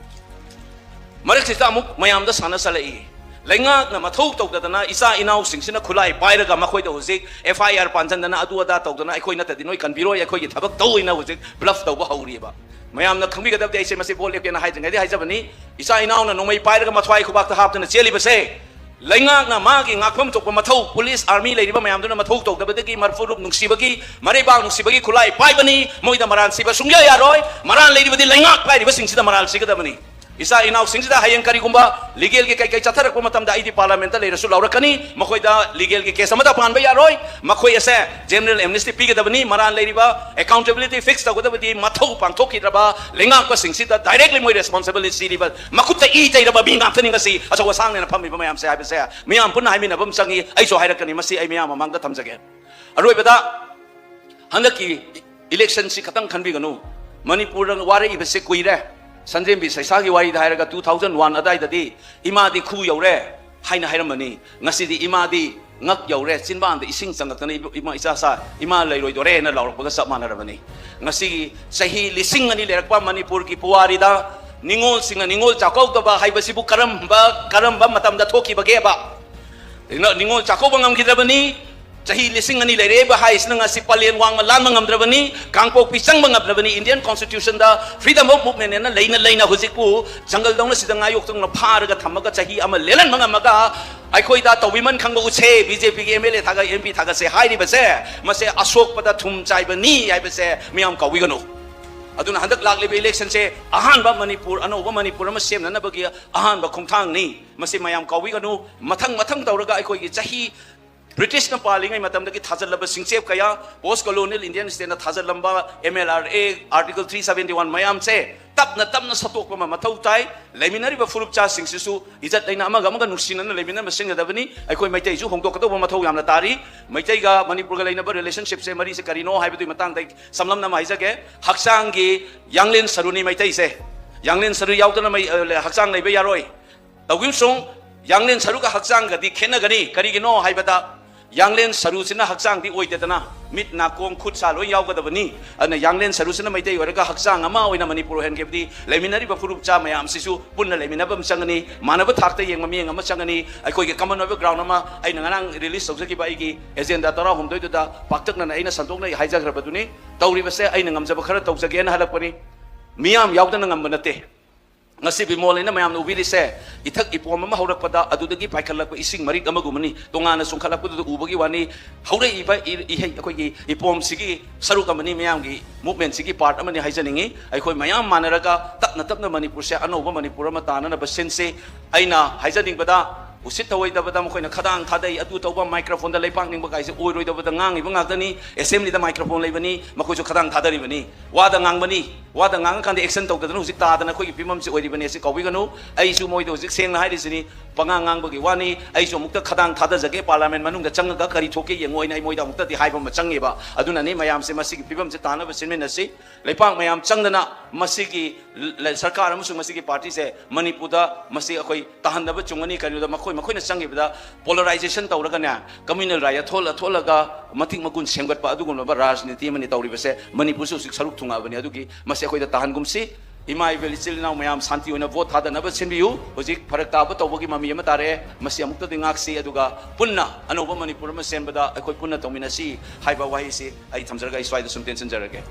ꯃꯔꯛꯁꯤꯗ ꯑꯃꯨꯛ ꯃꯌꯥꯝꯗ ꯁꯥꯟꯅꯁꯜꯂꯛꯏ꯫ ꯂꯩꯉꯥꯛꯅ ꯃꯊꯧ ꯇꯧꯗꯗꯅ ꯏꯆꯥ ꯏꯅꯥꯎꯁꯤꯡꯁꯤꯅ ꯈꯨꯠꯂꯥꯏ ꯄꯥꯏꯔꯒ ꯃꯈꯣꯏꯗ ꯍꯧꯖꯤꯛ F I R ꯄꯥꯟꯁꯤꯟꯗꯅ, ꯑꯗꯨ ꯑꯗꯥ ꯇꯧꯗꯅ, "ꯑꯩꯈꯣꯏ ꯅꯠꯇꯗꯤ ꯅꯣꯏ ꯀꯟꯕꯤꯔꯣꯏ, ꯑꯩꯈꯣꯏꯒꯤ ꯊꯕꯛ ꯇꯧ" ꯍꯥꯏꯅ ꯍꯧꯖꯤꯛ bluff ꯇꯧꯕ ꯍꯧꯔꯤꯑꯕ꯫ ꯃꯌꯥꯝꯅ ꯈꯪꯕꯤꯒꯗꯕꯗꯤ, ꯑꯩꯁꯦ ꯃꯁꯤ ꯚꯣꯠ ꯂꯦꯞꯀꯦꯅ ꯍꯥꯏꯗ꯭ꯔꯤꯉꯩꯗꯤ ꯍꯥꯏꯖꯕꯅꯤ, ꯏꯆꯥ ꯏꯅꯥꯎꯅ ꯅꯣꯡꯃꯩ ꯄꯥꯏꯔꯒ ꯃꯊ꯭ꯋꯥꯏ ꯈꯨꯕꯥꯛꯇ ꯍꯥꯞꯇꯨꯅ ꯆꯦꯜꯂꯤꯕꯁꯦ, ꯂꯩꯉꯥꯛꯅ ꯃꯥꯒꯤ ꯉꯥꯛꯐꯝ ꯊꯣꯛꯄ ꯃꯊꯧ, police, army ꯂꯩꯔꯤꯕ ꯃꯌꯥꯝꯗꯨꯅ ꯃꯊꯧ ꯇꯧꯗꯕꯗꯒꯤ, ꯃꯔꯐꯨꯔꯨꯞ ꯅꯨꯡꯁꯤꯕꯒꯤ, ꯃꯔꯩꯕꯥꯛ ꯅꯨꯡꯁꯤꯕꯒꯤ ꯈꯨꯠꯂꯥꯏ ꯄꯥꯏꯕꯅꯤ꯫ ꯃꯣꯏꯗ ꯃꯔꯥꯟ ꯁꯤꯕ ꯁꯨꯡꯌꯥ ꯌꯥꯔꯣꯏ꯫ ꯃꯔꯥꯟ ꯂꯩꯔꯤꯕꯗꯤ ꯂꯩꯉꯥꯛ ꯄꯥꯏꯔꯤꯕꯁꯤꯡꯁꯤꯗ ꯃꯔꯥꯜ ꯁꯤꯒꯗꯕꯅꯤ꯫ ꯏꯆꯥ ꯏꯅꯥꯎꯁꯤꯡꯁꯤꯗ ꯍꯌꯦꯡ ꯀꯔꯤꯒꯨꯝꯕ ꯂꯤꯒꯦꯜꯒꯤ ꯀꯩꯀꯩ ꯆꯠꯊꯔꯛꯄ ꯃꯇꯝꯗ ꯑꯩꯗꯤ ꯄꯥꯔꯂꯥꯃꯦꯟꯇ ꯂꯩꯔꯁꯨ ꯂꯥꯎꯔꯛꯀꯅꯤ꯫ ꯃꯈꯣꯏꯗ ꯂꯤꯒꯦꯜꯒꯤ ꯀꯦꯁ ꯑꯃꯠꯇ ꯄꯥꯟꯕ ꯌꯥꯔꯣꯏ꯫ ꯃꯈꯣꯏ ꯑꯁꯦ ꯖꯦꯅꯔꯦꯜ ꯑꯦꯝꯅꯤꯁꯇꯤ ꯄꯤꯒꯗꯕꯅꯤ꯫ ꯃꯔꯥꯜ ꯂꯩꯔꯤꯕ ꯑꯦꯀꯥꯎꯟꯇꯦꯕꯤꯂꯤꯇꯤ ꯐꯤꯛꯁ ꯇꯧꯒꯗꯕꯗꯤ ꯃꯊꯧ ꯄꯥꯡꯊꯣꯛꯈꯤꯗ꯭ꯔꯕ ꯂꯩꯉꯥꯛꯄꯁꯤꯡꯁꯤꯗ ꯗꯥꯏꯔꯦꯛꯂꯤ ꯃꯣꯏ ꯔꯦꯁꯄꯣꯟꯁꯤꯕꯤꯂꯤꯇꯤ ꯁꯤꯔꯤꯕ ꯃꯈꯨꯠꯇ ꯏ ꯇꯩꯔꯕ ꯃꯤ ꯉꯥꯛꯇꯅꯤ ꯉꯁꯤ ꯑꯆꯧ ꯑꯁꯥꯡꯅꯦꯅ ꯐꯝꯃꯤꯕ ꯃꯌꯥꯝꯁꯦ ꯍꯥꯏꯕꯁꯦ ꯃꯤꯌꯥꯝ ꯄꯨꯟꯅ ꯍꯥꯏꯃꯤꯟꯅꯕ ꯑꯃ ꯆꯪꯉꯤ꯫ ꯑꯩꯁꯨ ꯍꯥꯏꯔꯛꯀꯅꯤ, ꯃꯁꯤ ꯑꯩ ꯃꯤꯌꯥꯝ ꯃꯃꯥꯡꯗ ꯊꯝꯖꯒꯦ꯫ ꯑꯔꯣꯏꯕꯗ ꯍꯟꯗꯛꯀꯤ ꯏꯂꯦꯛꯁꯟꯁꯤ ꯈꯇꯪ ꯈꯟꯕꯤꯒꯅꯨ꯫ ꯃꯅꯤꯄꯨꯔꯗ ꯋꯥꯔꯛꯏꯕꯁꯦ ꯀꯨꯏꯔꯦ꯫ ꯁꯟꯗ꯭ꯔꯦꯝꯕꯤ ꯁꯩꯁꯥꯒꯤ ꯋꯥꯔꯤꯗ ꯍꯥꯏꯔꯒ two thousand one ꯑꯗꯥꯏꯗꯗꯤ ꯏꯃꯥꯗꯤ ꯈꯨ ꯌꯧꯔꯦ ꯍꯥꯏꯅ ꯍꯥꯏꯔꯝꯕꯅꯤ꯫ ꯉꯁꯤꯗꯤ ꯏꯃꯥꯗꯤ ꯉꯛ ꯌꯧꯔꯦ, ꯆꯤꯟꯕꯥꯟꯗ ꯏꯁꯤꯡ ꯆꯪꯉꯛꯇꯅ ꯏꯕ-, ꯏꯃꯥ ꯏꯆꯥ ꯁꯥ ꯏꯃꯥ ꯂꯩꯔꯣꯏꯗꯣꯔꯦꯅ ꯂꯥꯎꯔꯛꯄꯒ ꯆꯞ ꯃꯥꯟꯅꯔꯕꯅꯤ꯫ ꯉꯁꯤꯒꯤ ꯆꯍꯤ ꯂꯤꯁꯤꯡ ꯑꯅꯤ ꯂꯩꯔꯛꯄ ꯃꯅꯤꯄꯨꯔꯒꯤ ꯄꯨꯋꯥꯔꯤꯗ ꯅꯤꯉꯣꯜꯁꯤꯡꯅ ꯅꯤꯉꯣꯜ ꯆꯥꯛꯀꯧꯗꯕ ꯍꯥꯏꯕꯁꯤꯕꯨ ꯀꯔꯝꯕ, ꯀꯔꯝꯕ ꯃꯇꯝꯗ ꯊꯣꯛꯈꯤꯕꯒꯦꯕ? ꯅꯤꯉꯣꯜ ꯆꯥꯛꯀꯧꯕ ꯉꯝꯈꯤꯗ꯭ꯔꯕꯅꯤ꯫ ꯆꯍꯤ ꯂꯤꯁꯤꯡ ꯑꯅꯤ ꯂꯩꯔꯛꯏꯕ ꯍꯥꯏꯁꯤꯅ ꯉꯁꯤ ꯄꯂꯦꯟ ꯋꯥꯡꯃ ꯂꯥꯟꯕ ꯉꯝꯗ꯭ꯔꯕꯅꯤ, ꯀꯥꯡꯄꯣꯛꯄꯤ ꯆꯪꯕ ꯉꯝꯗ꯭ꯔꯕꯅꯤ꯫ Indian Constitutionꯗ freedom of movementꯅ ꯂꯩꯅ ꯂꯩꯅ ꯍꯧꯖꯤꯛꯄꯨ ꯖꯪꯒꯜꯗꯧꯅ ꯁꯤꯗ ꯉꯥꯌꯣꯛꯇꯧꯅ ꯐꯥꯔꯒ ꯊꯝꯃꯒ ꯆꯍꯤ ꯑꯃ ꯂꯦꯜꯍꯟꯕ ꯉꯝꯃꯒ ꯑꯩꯈꯣꯏꯗ ꯇꯧꯕꯤꯃꯟ ꯈꯪꯕ ꯎꯠꯁꯦ, BJPꯒꯤ MLA ꯊꯥꯒꯠ, MP ꯊꯥꯒꯠꯁꯦ ꯍꯥꯏꯔꯤꯕꯁꯦ, ꯃꯁꯦ ꯑꯁꯣꯛꯄꯗ ꯊꯨꯝ ꯆꯥꯏꯕꯅꯤ ꯍꯥꯏꯕꯁꯦ ꯃꯤꯌꯥꯝ ꯀꯥꯎꯕꯤꯒꯅꯨ꯫ ꯑꯗꯨꯅ ꯍꯟꯗꯛ ꯂꯥꯛꯂꯤꯕ electionꯁꯦ ꯑꯍꯥꯟꯕ ꯃꯅꯤꯄꯨꯔ, ꯑꯅꯧꯕ ꯃꯅꯤꯄꯨꯔ ꯑꯃ ꯁꯦꯝꯅꯅꯕꯒꯤ ꯑꯍꯥꯟꯕ ꯈꯣꯡꯊꯥꯡꯅꯤ꯫ ꯃꯁꯤ ꯃꯌꯥꯝ ꯀꯥꯎꯕꯤꯒꯅꯨ꯫ ꯃꯊꯪ ꯃꯊꯪ ꯇꯧꯔꯒ ꯑꯩꯈꯣꯏꯒꯤ ꯆꯍꯤ ꯕ꯭ꯔꯤꯇꯤꯁꯅ ꯄꯥꯜꯂꯤꯉꯩ ꯃꯇꯝꯗꯒꯤ ꯊꯥꯖꯜꯂꯕ ꯁꯤꯡꯆꯦꯞ ꯀꯌꯥ, post colonial Indian stateꯅ ꯊꯥꯖꯜꯂꯝꯕ MLRA, Article three seventy one ꯃꯌꯥꯝꯁꯦ ꯇꯞꯅ ꯇꯞꯅ ꯁꯠꯇꯣꯛꯄ ꯑꯃ ꯃꯊꯧ ꯇꯥꯏ꯫ ꯂꯩꯃꯤꯟꯅꯔꯤꯕ ꯐꯨꯔꯨꯞ ꯆꯥꯁꯤꯡꯁꯤꯁꯨ ꯏꯖꯠ ꯂꯩꯅ ꯑꯃꯒ ꯑꯃꯒ ꯅꯨꯡꯁꯤꯅꯅ ꯂꯩꯃꯤꯟꯅꯕ ꯁꯤꯡꯒꯗꯕꯅꯤ꯫ ꯑꯩꯈꯣꯏ ꯃꯩꯇꯩꯁꯨ ꯍꯣꯡꯗꯣꯛꯀꯗꯧꯕ ꯃꯊꯧ ꯌꯥꯝꯅ ꯇꯥꯔꯤ꯫ ꯃꯩꯇꯩꯒ ꯃꯅꯤꯄꯨꯔꯒ ꯂꯩꯅꯕ relationshipꯁꯦ, ꯃꯔꯤꯁꯦ ꯀꯔꯤꯅꯣ ꯍꯥꯏꯕꯗꯨꯒꯤ ꯃꯇꯥꯡꯗ ꯑꯩ ꯁꯝꯂꯞꯅ ꯑꯃ ꯍꯥꯏꯖꯒꯦ꯫ ꯍꯛꯆꯥꯡꯒꯤ ꯌꯥꯡꯂꯦꯟ ꯁꯔꯨꯅꯤ ꯃꯩꯇꯩꯁꯦ꯫ ꯌꯥꯡꯂꯦꯟ ꯁꯔꯨ ꯌꯥꯎꯗꯅ ꯃꯩ-, ꯑ, ꯍꯛꯆꯥꯡ ꯂꯩꯕ ꯌꯥꯔꯣꯏ꯫ ꯇꯧꯕꯤꯃꯁꯨꯡ ꯌꯥꯡꯂꯦꯟ ꯁꯔꯨꯒ ꯍꯛꯆꯥꯡꯒꯗꯤ ꯈꯦꯠꯅꯒꯅꯤ꯫ ꯀꯔꯤꯒꯤꯅꯣ ꯍꯥꯏꯕꯗ, ꯌꯥꯡꯂꯦꯟ ꯁꯔꯨꯁꯤꯅ ꯍꯛꯆꯥꯡꯗꯤ ꯑꯣꯏꯗꯦꯗꯅ, ꯃꯤꯠ, ꯅꯥꯀꯣꯡ, ꯈꯨꯠ, ꯁꯥ ꯂꯣꯏ ꯌꯥꯎꯒꯗꯕꯅꯤ꯫ ꯑꯗꯨꯅ ꯌꯥꯡꯂꯦꯟ ꯁꯔꯨꯁꯤꯅ ꯃꯩꯇꯩ ꯑꯣꯏꯔꯒ ꯍꯛꯆꯥꯡ ꯑꯃ ꯑꯣꯏꯅ ꯃꯅꯤꯄꯨꯔ ꯑꯣꯏꯍꯟꯒꯦꯕꯗꯤ, ꯂꯩꯃꯤꯟꯅꯔꯤꯕ ꯐꯨꯔꯨꯞ ꯆꯥ ꯃꯌꯥꯝꯁꯤꯁꯨ ꯄꯨꯟꯅ ꯂꯩꯃꯤꯟꯅꯕ ꯑꯃ ꯆꯪꯒꯅꯤ, ꯃꯥꯟꯅꯕ ꯊꯥꯛꯇ ꯌꯦꯡꯕ ꯃꯤꯠꯌꯦꯡ ꯑꯃ ꯆꯪꯒꯅꯤ꯫ ꯑꯩꯈꯣꯏꯒꯤ common ꯑꯣꯏꯕ ground ꯑꯃ, ꯑꯩꯅ ꯉꯔꯥꯡ release ꯇꯧꯖꯈꯤꯕ ꯑꯩꯒꯤ agenda ꯇꯔꯥꯍꯨꯝꯗꯣꯏꯗꯨꯗ ꯄꯥꯛꯇꯛꯅꯅ ꯑꯩꯅ ꯁꯟꯗꯣꯛꯅ ꯍꯥꯏꯖꯈ꯭ꯔꯕꯗꯨꯅꯤ꯫ ꯇꯧꯔꯤꯕꯁꯦ ꯑꯩꯅ ꯉꯝꯖꯕ ꯈꯔ ꯇꯧꯖꯒꯦꯅ ꯍꯜꯂꯛꯄꯅꯤ꯫ ꯃꯤꯌꯥꯝ ꯌꯥꯎꯗꯅ ꯉꯝꯕ ꯅꯠꯇꯦ꯫ ꯉꯁꯤ ꯕꯤꯃꯣꯜ ꯑꯩꯅ ꯃꯌꯥꯝꯅ ꯎꯕꯤꯔꯤꯁꯦ, ꯏꯊꯛ ꯏꯄꯣꯝ ꯑꯃ ꯍꯧꯔꯛꯄꯗ ꯑꯗꯨꯗꯒꯤ ꯄꯥꯏꯈꯠꯂꯛꯄ ꯏꯁꯤꯡ ꯃꯔꯤꯛ ꯑꯃꯒꯨꯝꯕꯅꯤ꯫ ꯇꯣꯉꯥꯟꯅ ꯆꯨꯡꯈꯠꯂꯛꯄꯗꯨꯗ ꯎꯕꯒꯤ ꯋꯥꯅꯤ꯫ ꯍꯧꯔꯛꯏꯕ ꯏ-, ꯏꯍꯩ, ꯑꯩꯈꯣꯏꯒꯤ ꯏꯄꯣꯝꯁꯤꯒꯤ ꯁꯔꯨꯛ ꯑꯃꯅꯤ, ꯃꯌꯥꯝꯒꯤ movementꯁꯤꯒꯤ part ꯑꯃꯅꯤ ꯍꯥꯏꯖꯅꯤꯡꯉꯤ꯫ ꯑꯩꯈꯣꯏ ꯃꯌꯥꯝ ꯃꯥꯟꯅꯔꯒ ꯇꯞꯅ ꯇꯞꯅ ꯃꯅꯤꯄꯨꯔꯁꯦ ꯑꯅꯧꯕ ꯃꯅꯤꯄꯨꯔ ꯑꯃ ꯇꯥꯅꯅꯕ ꯁꯤꯟꯁꯤ꯫ ꯑꯩꯅ ꯍꯥꯏꯖꯅꯤꯡꯕꯗ, ꯎꯁꯤꯠ ꯊꯑꯣꯏꯗꯕꯗ ꯃꯈꯣꯏꯅ ꯈꯗꯥꯡ ꯊꯥꯗꯩ, ꯑꯗꯨ ꯇꯧꯕ, microphoneꯗ ꯂꯩꯄꯥꯛ ꯅꯤꯡꯕ ꯀꯥꯏꯁꯦ ꯑꯣꯏꯔꯣꯏꯗꯕꯗ ꯉꯥꯡꯉꯤꯕ ꯉꯥꯛꯇꯅꯤ꯫ Assemblyꯗ microphone ꯂꯩꯕꯅꯤ, ꯃꯈꯣꯏꯁꯨ ꯈꯗꯥꯡ ꯊꯥꯗꯔꯤꯕꯅꯤ꯫ ꯋꯥꯗ ꯉꯥꯡꯕꯅꯤ, ꯋꯥꯗ ꯉꯥꯡꯉꯀꯥꯟꯗ action ꯇꯧꯗꯗꯅ ꯍꯧꯖꯤꯛ ꯇꯥꯗꯅ ꯑꯩꯈꯣꯏꯒꯤ ꯐꯤꯕꯝꯁꯤ ꯑꯣꯏꯔꯤꯕꯅꯤ꯫ ꯑꯁꯤ ꯀꯥꯎꯕꯤꯒꯅꯨ꯫ ꯑꯩꯁꯨ ꯃꯣꯏꯗ ꯍꯧꯖꯤꯛ ꯁꯦꯡꯅ ꯍꯥꯏꯔꯤꯁꯤꯅꯤ, ꯄꯉꯥꯡ ꯉꯥꯡꯕꯒꯤ ꯋꯥꯅꯤ꯫ ꯑꯩꯁꯨ ꯑꯃꯨꯛꯇ ꯈꯗꯥꯡ ꯊꯥꯗꯖꯒꯦ, parliament ꯃꯅꯨꯡꯗ ꯆꯪꯉꯒ ꯀꯔꯤ ꯊꯣꯛꯀꯦ ꯌꯦꯡꯉꯣ ꯍꯥꯏꯅ ꯑꯩ ꯃꯣꯏꯗ ꯑꯃꯨꯛꯇꯗꯤ ꯍꯥꯏꯕ ꯑꯃ ꯆꯪꯉꯦꯕ꯫ ꯑꯗꯨꯅꯅꯤ ꯃꯌꯥꯝꯁꯦ ꯃꯁꯤꯒꯤ ꯐꯤꯕꯝꯁꯦ ꯇꯥꯅꯕ ꯁꯤꯟꯃꯤꯟꯅꯁꯤ꯫ ꯂꯩꯄꯥꯛ ꯃꯌꯥꯝ ꯆꯪꯗꯅ ꯃꯁꯤꯒꯤ ꯂ-, ꯁꯔꯀꯥꯔ ꯑꯃꯁꯨꯡ ꯃꯁꯤꯒꯤ partyꯁꯦ ꯃꯅꯤꯄꯨꯔꯗ ꯃꯁꯤ ꯑꯩꯈꯣꯏ ꯇꯥꯍꯟꯗꯕ ꯆꯨꯝꯒꯅꯤ꯫ ꯀꯔꯤꯒꯤꯅꯣꯗ ꯃꯈꯣꯏ, ꯃꯈꯣꯏꯅ ꯆꯪꯉꯤꯕꯗ polarization ꯇꯧꯔꯒꯅꯦ, communal ꯔꯥꯏ ꯑꯊꯣꯜ ꯑꯊꯣꯜꯂꯒ ꯃꯇꯤꯛ ꯃꯒꯨꯟ ꯁꯦꯝꯒꯠꯄ ꯑꯗꯨꯒꯨꯝꯂꯕ ꯔꯥꯖꯅꯤꯇꯤ ꯑꯃꯅꯤ ꯇꯧꯔꯤꯕꯁꯦ꯫ ꯃꯅꯤꯄꯨꯔꯁꯨ ꯍꯧꯖꯤꯛ ꯁꯔꯨꯛ ꯊꯨꯡꯉꯛꯑꯕꯅꯤ꯫ ꯑꯗꯨꯒꯤ ꯃꯁꯤ ꯑꯩꯈꯣꯏꯗ ꯇꯥꯍꯟꯒꯨꯝꯁꯤ꯫ ꯏꯃꯥ ꯏꯕꯦꯜ ꯏꯆꯤꯜ ꯏꯅꯥꯎ ꯃꯌꯥꯝ ꯁꯥꯟꯇꯤ ꯑꯣꯏꯅ vote ꯊꯥꯗꯅꯕ ꯁꯤꯟꯕꯤꯌꯨ꯫ ꯍꯧꯖꯤꯛ ꯐꯔꯛ ꯇꯥꯕ ꯇꯧꯕꯒꯤ ꯃꯃꯤ ꯑꯃ ꯇꯥꯔꯛꯑꯦ꯫ ꯃꯁꯤ ꯑꯃꯨꯛꯇꯗꯤ ꯉꯥꯛꯁꯤ, ꯑꯗꯨꯒ ꯄꯨꯟꯅ ꯑꯅꯧꯕ ꯃꯅꯤꯄꯨꯔ ꯑꯃ ꯁꯦꯝꯕꯗ ꯑꯩꯈꯣꯏ ꯄꯨꯟꯅ ꯇꯧꯃꯤꯟꯅꯁꯤ ꯍꯥꯏꯕ ꯋꯥꯍꯩꯁꯤ ꯑꯩ ꯊꯝꯖꯔꯒ ꯑꯩ ꯁ꯭ꯋꯥꯏꯗ ꯁꯨꯝ ꯇꯦꯟꯁꯤꯟꯖꯔꯒꯦ꯫